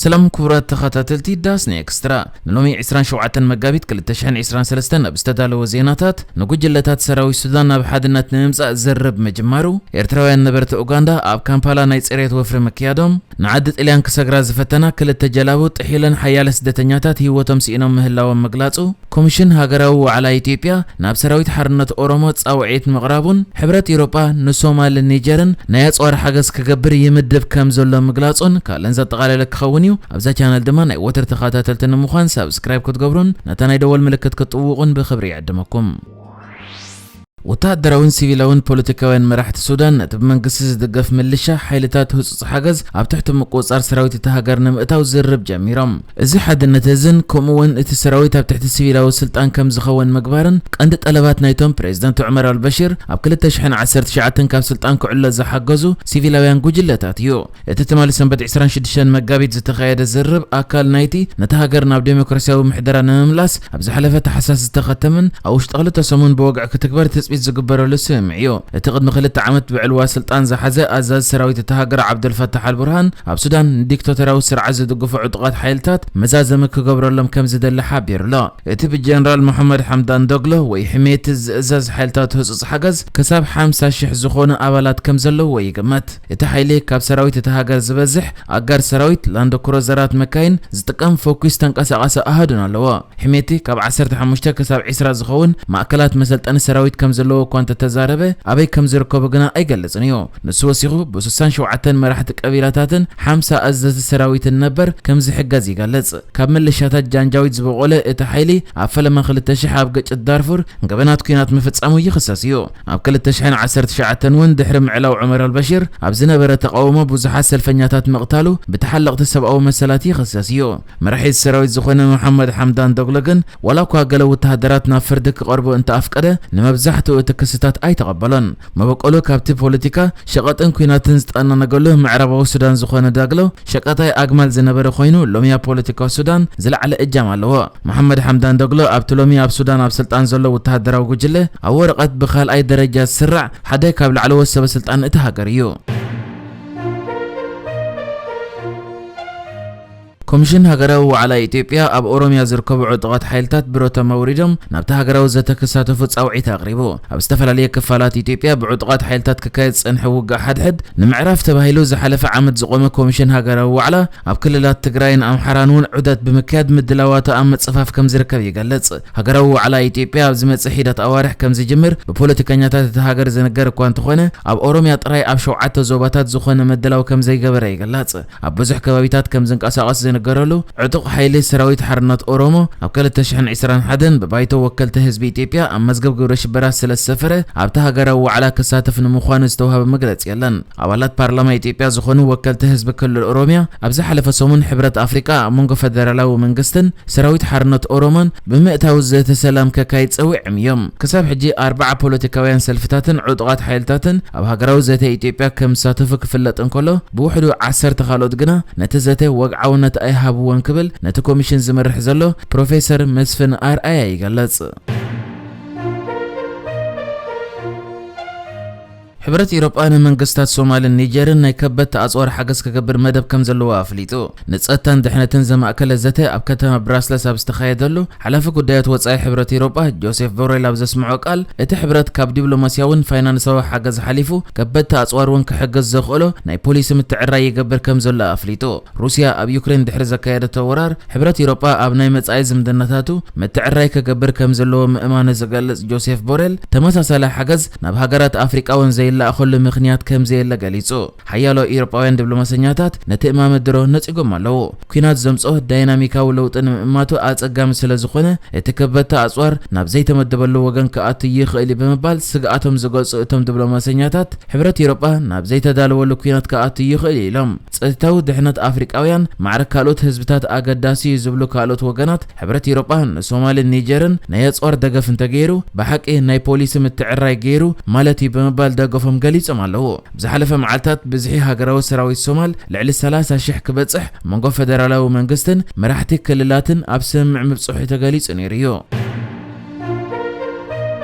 ሰላም ክቡራት ተኸታተልቲ ዳስኒ ኤክስትራ፣ ንሎሚ ዕስራን ሸውዓተን መጋቢት ክልተ ሽሕን ዕስራን ሰለስተን ኣብ ዝተዳለወ ዜናታት፣ ንጉጅለታት ሰራዊት ሱዳን ናብ ሓድነት ንምምጻእ ዝርርብ ምጅማሩ፣ ኤርትራውያን ነበርቲ ኡጋንዳ ኣብ ካምፓላ ናይ ጽሬት ወፍሪ ምክያዶም፣ ንዓዲ ጥልያን ክሰግራ ዝፈተና ክልተ ጀላቡ ጥሒለን ሓያለ ስደተኛታት ህይወቶም ስኢኖም ምህላዎም ምግላጹ፣ ኮሚሽን ሃገራዊ ዋዕላ ኢትዮጵያ ናብ ሰራዊት ሓርነት ኦሮሞ ጻውዒት ምቕራቡን፣ ሕብረት ኢሮጳ ንሶማልን ኒጀርን ናይ ኣጽዋር ሓገዝ ክገብር ይምድብ ከም ዘሎ ምግላጹን ካልእን ዘጠቓለለ ክኸውን እዩ። ኣብዛ ቻነል ድማ ናይ ወትር ተኸታተልቲ ንምዃን ሳብስክራይብ ክትገብሩን ነታ ናይ ደወል ምልክት ክትጥውቑን ብኽብሪ ይዕድመኩም። ወተሃደራውን ሲቪላውን ፖለቲካውያን መራሕቲ ሱዳን ነቲ ብመንግስቲ ዝድገፍ ምልሻ ሓይልታት ህጹጽ ሓገዝ ኣብ ትሕቲ ምቁጽጻር ሰራዊት እታ ሃገር ንምእታው ዝርርብ ጀሚሮም። እዚ ሓድነት እዝን ከምኡ እውን እቲ ሰራዊት ኣብ ትሕቲ ሲቪላዊ ስልጣን ከም ዝኸውን ምግባርን ቀንዲ ጠለባት ናይቶም ፕሬዝደንት ዑመር ኣልበሽር ኣብ ክልተ ሽሕን ዓሰርተ ትሽዓተን ካብ ስልጣን ክዕሎ ዝሓገዙ ሲቪላውያን ጉጅለታት እዩ። እቲ ትማሊ ሰንበት ዕስራን ሽዱሽተን መጋቢት ዝተኻየደ ዝርርብ ኣካል ናይቲ ነታ ሃገር ናብ ዴሞክራሲያዊ ምሕደራ ንምምላስ ኣብ ዝሓለፈ ታሕሳስ ዝተኸተመን ኣብ ውሽጢ ክልተ ሰሙን ብወግዒ ክትግበር ትጽቢት ዝግበረሉ ስምምዕ እዩ። እቲ ቅድሚ ክልተ ዓመት ብዕልዋ ስልጣን ዝሓዘ ኣዛዚ ሰራዊት እታ ሃገር ዓብደልፈታሕ ኣልቡርሃን ኣብ ሱዳን ንዲክታቶራዊ ስርዓት ዝድግፉ ዕጡቓት ሓይልታት መዛዘሚ ክገብረሎም ከም ዝደሊ ሓቢሩ ኣሎ። እቲ ብጀነራል መሐመድ ሓምዳን ዶግሎ ወይ ሕሜቲ ዝእዘዝ ሓይልታት ህጹጽ ሓገዝ ክሳብ ሓምሳ ሽሕ ዝኾኑ ኣባላት ከም ዘለውዎ ይግመት። እቲ ሓይሊ ካብ ሰራዊት እታ ሃገር ዝበዝሕ ኣጋር ሰራዊት፣ ላንድ ክሩዘራት መካይን ዝጥቀም ፎኪስ ተንቀሳቓሲ ኣሃዱን ኣለዎ። ሕሜቲ ካብ ዓሰርተ ሓሙሽተ ክሳብ ዕስራ ዝኸውን ማእከላት መሰልጠኒ ሰራዊት ከም ዘለዎ እኳ እንተተዛረበ፣ ኣበይ ከም ዝርከቡ ግና ኣይገልጽን እዩ። ንሱ ወሲኹ፣ ብስሳን ሸውዓተን መራሕቲ ቀቢላታትን ሓምሳ ኣዘዝቲ ሰራዊትን ነበር ከም ዝሕገዝ ይገልጽ። ካብ ምልሻታት ጃንጃዊድ ዝበቖለ እቲ ሓይሊ ኣብ ፈለማ ክልተ ሽሕ ኣብ ግጭት ዳርፉር ገበናት ኲናት ምፍጻሙ ይኽሰስ እዩ። ኣብ ክልተ ሽሕን ዓሰርተ ትሽዓተን እውን ድሕሪ ምዕላው ዑመር ኣልበሽር ኣብ ዝነበረ ተቓውሞ ብዙሓት ሰልፈኛታት ምቕታሉ ብተሓለቕቲ ሰብኣዊ መሰላት ይኽሰስ እዩ። መራሒ ሰራዊት ዝኾነ መሓመድ ሓምዳን ዶግሎ ግን ዋላ እኳ ገለ ወተሃደራት ናብ ፍርዲ ክቐርቡ እንተኣፍቀደ፣ ንመብዛሕትኡ እቲ ክስታት ኣይተቐበሎን። መበቆሉ ካብቲ ፖለቲካ ሸቐጥን ኲናትን ዝጠናነገሉ ምዕራባዊ ሱዳን ዝኾነ ዳግሎ፣ ሸቃጣይ ኣግማል ዝነበረ ኮይኑ፣ ሎሚ ኣብ ፖለቲካ ሱዳን ዝለዓለ እጃም ኣለዎ። መሓመድ ሓምዳን ዳግሎ ኣብቲ ሎሚ ኣብ ሱዳን ኣብ ስልጣን ዘሎ ወተሃደራዊ ጉጅለ፣ ኣብ ወረቐት ብኻልኣይ ደረጃ ዝስራዕ ሓደ ካብ ላዕለዎት ሰበ ስልጣን እቲ ሃገር እዩ። ኮሚሽን ሃገራዊ ዋዕላ ኢትዮጵያ ኣብ ኦሮሚያ ዝርከቡ ዕጡቓት ሓይልታት ብረቶም ኣውሪዶም ናብቲ ሃገራዊ ዘተ ክሳተፉ ጻውዒት ኣቕሪቡ። ኣብ ዝተፈላለየ ክፋላት ኢትዮጵያ ብዕጡቓት ሓይልታት ክካየድ ዝጸንሐ ውግእ ሓድሕድ ንምዕራፍ ተባሂሉ ዝሓለፈ ዓመት ዝቖመ ኮሚሽን ሃገራዊ ዋዕላ ኣብ ክልላት ትግራይን ኣምሓራን እውን ዑደት ብምክያድ ምድላዋቱ ኣብ ምጽፋፍ ከም ዝርከብ ይገልጽ። ሃገራዊ ዋዕላ ኢትዮጵያ ኣብ ዝመጽእ ሒደት ኣዋርሕ ከም ዝጅምር ብፖለቲከኛታት እታ ሃገር ዝንገር እኳ እንተኾነ፣ ኣብ ኦሮሚያ ጥራይ ኣብ ሸውዓተ ዞባታት ዝኾነ ምድላው ከም ዘይገበረ ይግለጽ። ኣብ ብዙሕ ከባቢታት ከም ዝንቀሳቐስ ዝንገረሉ ዕጡቕ ሓይሊ ሰራዊት ሓርነት ኦሮሞ፣ ኣብ ክልተ ሽሕን ዕስራን ሓደን ብባይቶ ወከልቲ ህዝቢ ኢትዮጵያ ኣብ መዝገብ ግብረ ሽበራ ስለ ዝሰፈረ፣ ኣብቲ ሃገራዊ ዋዕላ ክሳተፍ ንምዃኑ ዝተዋህበ መግለጺ የለን። ኣባላት ፓርላማ ኢትዮጵያ ዝኾኑ ወከልቲ ህዝቢ ክልል ኦሮሚያ፣ ኣብ ዝሓለፈ ሰሙን ሕብረት ኣፍሪቃ ኣብ መንጎ ፈደራላዊ መንግስትን ሰራዊት ሓርነት ኦሮሞን ብምእታው ዘተ ሰላም ከካይድ ጸዊዖም እዮም። ክሳብ ሕጂ ኣርባዓ ፖለቲካውያን ሰልፍታትን ዕጡቓት ሓይልታትን ኣብ ሃገራዊ ዘተ ኢትዮጵያ ከም ዝሳተፉ ክፍለጥ እንከሎ፣ ብውሕዱ ዓሰርተ ካልኦት ግና ነቲ ዘተ ወግዓውነት ኣይሃብዎን ክብል ነቲ ኮሚሽን ዝመርሕ ዘሎ ፕሮፌሰር መስፍን ኣርኣያ ይገልጽ። ሕብረት ኢሮጳ ንመንግስታት ሶማልን ኒጀርን ናይ ከበድቲ ኣጽዋር ሓገዝ ክገብር መደብ ከም ዘለዎ ኣፍሊጡ። ንጸጥታን ድሕነትን ዘማእከለ ዘተ ኣብ ከተማ ብራስለስ ኣብ ዝተኻየደሉ፣ ሓላፊ ጉዳያት ወጻኢ ሕብረት ኢሮጳ ጆሴፍ ቦሬል ኣብ ዘስምዖ ቃል፣ እቲ ሕብረት ካብ ዲፕሎማስያውን ፋይናንሳዊ ሓገዝ ሓሊፉ ከበድቲ ኣጽዋር እውን ክሕግዝ ዘኽእሎ ናይ ፖሊሲ ምትዕርራይ ይገብር ከም ዘሎ ኣፍሊጡ። ሩስያ ኣብ ዩክሬን ድሕሪ ዘካየደቶ ወራር፣ ሕብረት ኢሮጳ ኣብ ናይ መጻኢ ዝምድናታቱ ምትዕርራይ ክገብር ከም ዘለዎ ምእማኑ ዝገልጽ ጆሴፍ ቦሬል፣ ተመሳሳሊ ሓገዝ ናብ ሃገራት ኣፍሪቃ እውን ዘይለኣኸሉ ምኽንያት ከም ዘየለ ገሊጹ። ሓያሎ ኤውሮጳውያን ዲፕሎማሰኛታት ነቲ እማመ ድሮ ነጺጎም ኣለዉ። ኲናት ዘምጽኦ ዳይናሚካዊ ለውጢ ንምእማቱ ኣጸጋሚ ስለ ዝኾነ፣ እቲ ከበድቲ ኣጽዋር ናብ ዘይተመደበሉ ወገን ክኣቱ ይኽእል እዩ ብምባል ስግኣቶም ዝገልጹ እቶም ዲፕሎማሰኛታት፣ ሕብረት ኤውሮጳ ናብ ዘይተዳለወሉ ኲናት ክኣቱ ይኽእል እዩ ኢሎም። ጸጥታዊ ድሕነት ኣፍሪቃውያን ማዕረ ካልኦት ህዝብታት ኣገዳሲ እዩ ዝብሉ ካልኦት ወገናት፣ ሕብረት ኤውሮጳ ንሶማልን ኒጀርን ናይ ኣጽዋር ደገፍ እንተገይሩ፣ ብሓቂ ናይ ፖሊሲ ምትዕርራይ ገይሩ ማለት እዩ ብምባል ደገፎም ገሊጾም ኣለዉ። ብዝሓለፈ መዓልታት ብዝሒ ሃገራዊ ሰራዊት ሶማል ልዕሊ ሰላሳ ሽሕ ክበጽሕ መንጎ ፈደራላዊ መንግስትን መራሕቲ ክልላትን ኣብ ስምምዕ ምብጽሑ ተገሊጹ ነይሩ እዩ።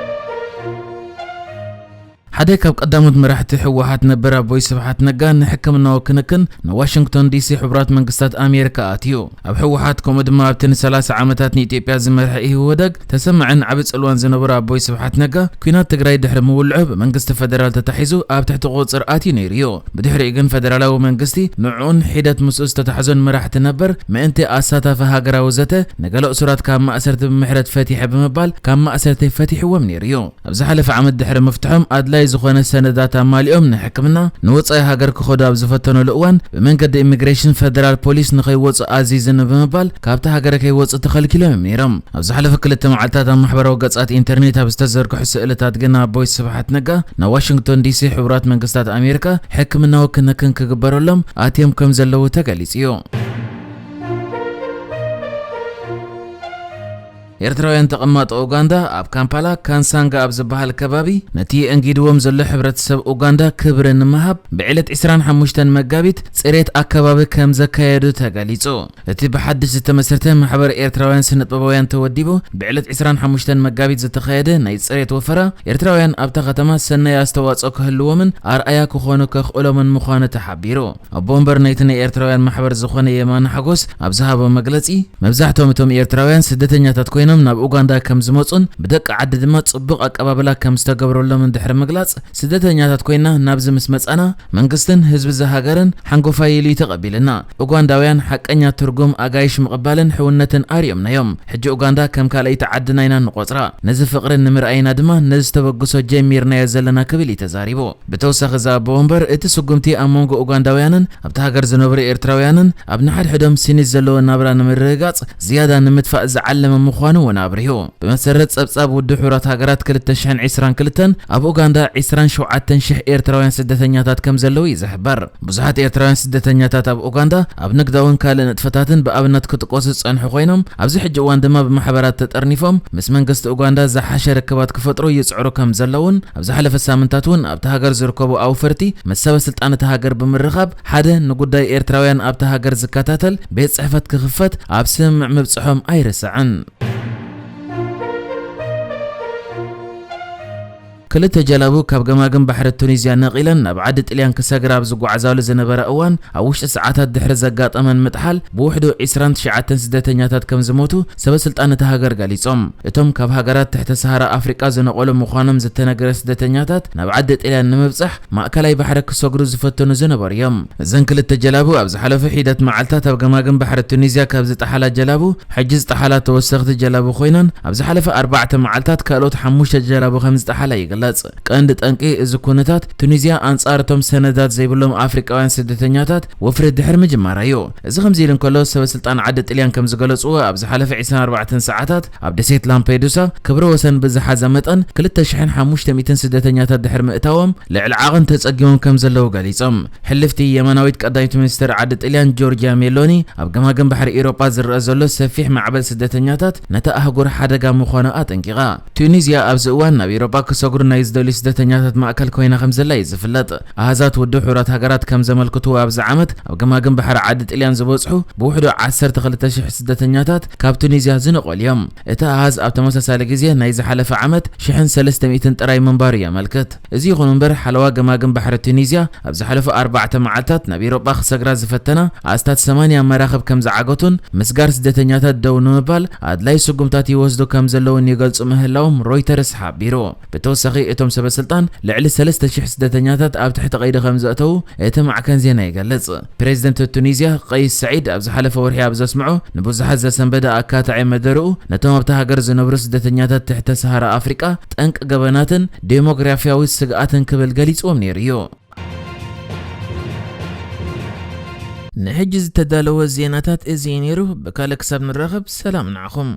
ሓደ ካብ ቀዳሞት መራሕቲ ህወሓት ነበር ኣቦይ ስብሓት ነጋ ንሕክምናዊ ክንክን ንዋሽንግቶን ዲሲ ሕቡራት መንግስታት ኣሜሪካ ኣትዩ። ኣብ ህወሓት ከምኡ ድማ ኣብቲ ንሰላሳ ዓመታት ንኢትዮጵያ ዝመርሐ ኢህወደግ ተሰማዕን ዓቢ ጽልዋን ዝነበሩ ኣቦይ ስብሓት ነጋ፣ ኲናት ትግራይ ድሕሪ ምውልዑ ብመንግስቲ ፈደራል ተታሒዙ ኣብ ትሕቲ ቁጽር ኣትዩ ነይሩ እዩ። ብድሕሪኡ ግን ፈደራላዊ መንግስቲ ንዕኡን ሒደት ምስኡ ዝተታሕዞን መራሕቲ ነበር ምእንቲ ኣሳታፊ ሃገራዊ ዘተ ንገለ እሱራት ካብ ማእሰርቲ ብምሕረት ፈቲሐ ብምባል ካብ ማእሰርቲ ፈቲሕዎም ነይሩ እዩ። ኣብ ዝሓለፈ ዓመት ድሕሪ ምፍትሖም ኣድላይ ዝኾነ ሰነዳት ኣማሊኦም ንሕክምና ንወጻኢ ሃገር ክኸዱ ኣብ ዝፈተኑሉ እዋን ብመንገዲ ኢሚግሬሽን ፈደራል ፖሊስ ንኸይወጹ ኣዚዝኒ ብምባል ካብቲ ሃገር ከይወጹ ተኸልኪሎም እዮም ነይሮም። ኣብ ዝሓለፈ ክልተ መዓልታት ኣብ ማሕበራዊ ገጻት ኢንተርኔት ኣብ ዝተዘርግሑ ስእልታት ግን ኣቦይ ስብሓት ነጋ ናብ ዋሽንግቶን ዲሲ ሕቡራት መንግስታት ኣሜሪካ ሕክምናዊ ክንክን ክግበረሎም ኣትዮም ከም ዘለዉ ተገሊጹ እዩ። ኤርትራውያን ተቐማጦ ኡጋንዳ ኣብ ካምፓላ ካንሳንጋ ኣብ ዝበሃል ከባቢ ነቲ የእንጊድዎም ዘሎ ሕብረተሰብ ኡጋንዳ ክብሪ ንምሃብ ብዕለት ዕስራን ሓሙሽተን መጋቢት ጽሬት ኣከባቢ ከም ዘካየዱ ተገሊጹ። እቲ ብሓድሽ ዝተመስረተ ማሕበር ኤርትራውያን ስነጥበባውያን ተወዲቡ ብዕለት ዕስራን ሓሙሽተን መጋቢት ዝተኻየደ ናይ ጽሬት ወፈራ ኤርትራውያን ኣብታ ከተማ ሰናይ ኣስተዋጽኦ ክህልዎምን ኣርኣያ ክኾኑ ከኽእሎምን ምዃኑ ተሓቢሩ። ኣቦ ወንበር ናይቲ ናይ ኤርትራውያን ማሕበር ዝኾነ የማነ ሓጎስ ኣብ ዝሃቦ መግለጺ፣ መብዛሕትኦም እቶም ኤርትራውያን ስደተኛታት ኮይኖም ናብ ኡጋንዳ ከም ዝመጹን ብደቂ ዓዲ ድማ ጽቡቕ ኣቀባብላ ከም ዝተገብረሎምን ድሕሪ ምግላጽ፣ ስደተኛታት ኮይና ናብዚ ምስ መጻና መንግስትን ህዝቢ እዚ ሃገርን ሓንጎፋይ ኢሉ እዩ ተቐቢልና። ኡጋንዳውያን ሓቀኛ ትርጉም ኣጋይሽ ምቕባልን ሕውነትን ኣርዮምናዮም። ሕጂ ኡጋንዳ ከም ካልኣይቲ ዓድና ኢና ንቖጽራ። ነዚ ፍቕሪ ንምርኣይና ድማ ነዚ ተበግሶ ጀሚርናዮ ዘለና ክብል እዩ ተዛሪቡ። ብተወሳኺ እዚ ኣቦ ወንበር እቲ ስጉምቲ ኣብ መንጎ ኡጋንዳውያንን ኣብቲ ሃገር ዝነብሩ ኤርትራውያንን ኣብ ንሓድሕዶም ስኒት ዘለዎ ናብራ ንምርግጋጽ ዝያዳ ንምጥፋእ ዝዓለመ ምዃኑ እውን ኣብሪሁ። ብመሰረት ጸብጻብ ውድብ ሕቡራት ሃገራት ክልተ ሽሕን ዕስራን ክልተን ኣብ ኡጋንዳ ዕስራን ሸውዓተን ሽሕ ኤርትራውያን ስደተኛታት ከም ዘለዉ እዩ ዝሕበር። ብዙሓት ኤርትራውያን ስደተኛታት ኣብ ኡጋንዳ ኣብ ንግዳውን ካልእ ንጥፈታትን ብኣብነት ክጥቀሱ ዝጸንሑ ኮይኖም ኣብዚ ሕጂ እዋን ድማ ብማሕበራት ተጠርኒፎም ምስ መንግስቲ ኡጋንዳ ዝሓሸ ርክባት ክፈጥሩ ይጽዕሩ ከም ዘለውን ኣብ ዝሓለፈ ሳምንታት እውን ኣብቲ ሃገር ዝርከቡ ኣውፈርቲ ምስ ሰበ ስልጣን እታ ሃገር ብምርኻብ ሓደ ንጉዳይ ኤርትራውያን ኣብታ ሃገር ዝከታተል ቤት ጽሕፈት ክኽፈት ኣብ ስምምዕ ምብጽሖም ኣይርስዕን። ክልተ ጀላቡ ካብ ገማግም ባሕሪ ቱኒዝያ ነቒለን ናብ ዓዲ ጥልያን ክሰግራ ኣብ ዝጓዓዛሉ ዝነበራ እዋን ኣብ ውሽጢ ሰዓታት ድሕሪ ዘጋጠመን ምጥሓል ብውሕዱ ዕስራን ትሽዓተን ስደተኛታት ከም ዝሞቱ ሰበ ስልጣን እታ ሃገር ገሊጾም። እቶም ካብ ሃገራት ትሕተ ሰሃራ ኣፍሪቃ ዝነቐሉ ምዃኖም ዝተነገረ ስደተኛታት ናብ ዓዲ ጥልያን ንምብጻሕ ማእከላይ ባሕሪ ክሰግሩ ዝፈተኑ ዝነበሩ እዮም። እዘን ክልተ ጀላቡ ኣብ ዝሓለፉ ሒደት መዓልታት ኣብ ገማግም ባሕሪ ቱኒዝያ ካብ ዝጠሓላ ጀላቡ ሕጂ ዝጠሓላ ተወሰኽቲ ጀላቡ ኮይነን ኣብ ዝሓለፈ ኣርባዕተ መዓልታት ካልኦት ሓሙሽተ ጀላቡ ከም ዝጠሓላ ይግለጽ። ቀንዲ ጠንቂ እዚ ኩነታት ቱኒዝያ ኣንጻር እቶም ሰነዳት ዘይብሎም ኣፍሪቃውያን ስደተኛታት ወፍሪ ድሕሪ ምጅማራ እዩ። እዚ ከምዚ ኢሉ እንከሎ ሰበ ስልጣን ዓዲ ጥልያን ከም ዝገለጽዎ ኣብ ዝሓለፈ ዕስራን ኣርባዕተን ሰዓታት ኣብ ደሴት ላምፔዱሳ ክብረ ወሰን ብዝሓዘ መጠን ክልተ ሽሕን ሓሙሽተ ሚእትን ስደተኛታት ድሕሪ ምእታዎም ልዕሊ ዓቐን ተጸጊሞም ከም ዘለዉ ገሊጾም። ሕልፍቲ የማናዊት ቀዳሚት ሚኒስትር ዓዲ ጥልያን ጆርጅያ ሜሎኒ ኣብ ገማግም ባሕሪ ኤውሮጳ ዝረኣ ዘሎ ሰፊሕ ማዕበል ስደተኛታት ነታ ኣህጉር ሓደጋ ምዃኑ ኣጠንቂቓ። ቱኒዝያ ኣብዚ እዋን ናብ ኤውሮጳ ክሰግሩ ናይ ዝደልዩ ስደተኛታት ማእከል ኮይና ከም ዘላ እዩ ዝፍለጥ። ኣሃዛት ውድብ ሕቡራት ሃገራት ከም ዘመልክትዎ ኣብዚ ዓመት ኣብ ገማግም ባሕሪ ዓዲ ጥልያን ዝበጽሑ ብውሕዱ ዓሰርተ ክልተ ሽሕ ስደተኛታት ካብ ቱኒዝያ ዝነቐሉ እዮም። እቲ ኣሃዝ ኣብ ተመሳሳሊ ግዜ ናይ ዝሓለፈ ዓመት ሽሕን ሰለስተ ሚእትን ጥራይ ምንባሩ የመልክት። እዚ ይኹን እምበር ሓለዋ ገማግም ባሕሪ ቱኒዝያ ኣብ ዝሓለፉ ኣርባዕተ መዓልታት ናብ ኤውሮጳ ክሰግራ ዝፈተና ኣስታት ሰማንያ መራኽብ ከም ዝዓገቱን ምስጋር ስደተኛታት ደው ንምባል ኣድላይ ስጉምታት ይወስዱ ከም ዘለውን ይገልጹ ምህላዎም ሮይተርስ ሓቢሩ። ብተወሳኺ እቶም ሰበ ስልጣን ልዕሊ ሰለስተ ሽሕ ስደተኛታት ኣብ ትሕቲ ቀይዲ ከም ዘእተዉ እቲ ማዕከን ዜና ይገልጽ። ፕሬዚደንት ቱኒዝያ ቀይስ ሰዒድ ኣብ ዝሓለፈ ወርሒ ኣብ ዘስምዖ ንብዙሓት ዘሰንበደ ኣካታዒ መደርኡ ነቶም ኣብታ ሃገር ዝነብሩ ስደተኛታት ትሕተ ሰሃራ ኣፍሪቃ ጠንቂ ገበናትን ዴሞግራፊያዊ ስግኣትን ክብል ገሊጽዎም ነይሩ እዩ። ንሕጂ ዝተዳለወ ዜናታት እዚ እዩ ነይሩ። ብካልእ ክሳብ ንራኸብ ሰላም ንዓኹም።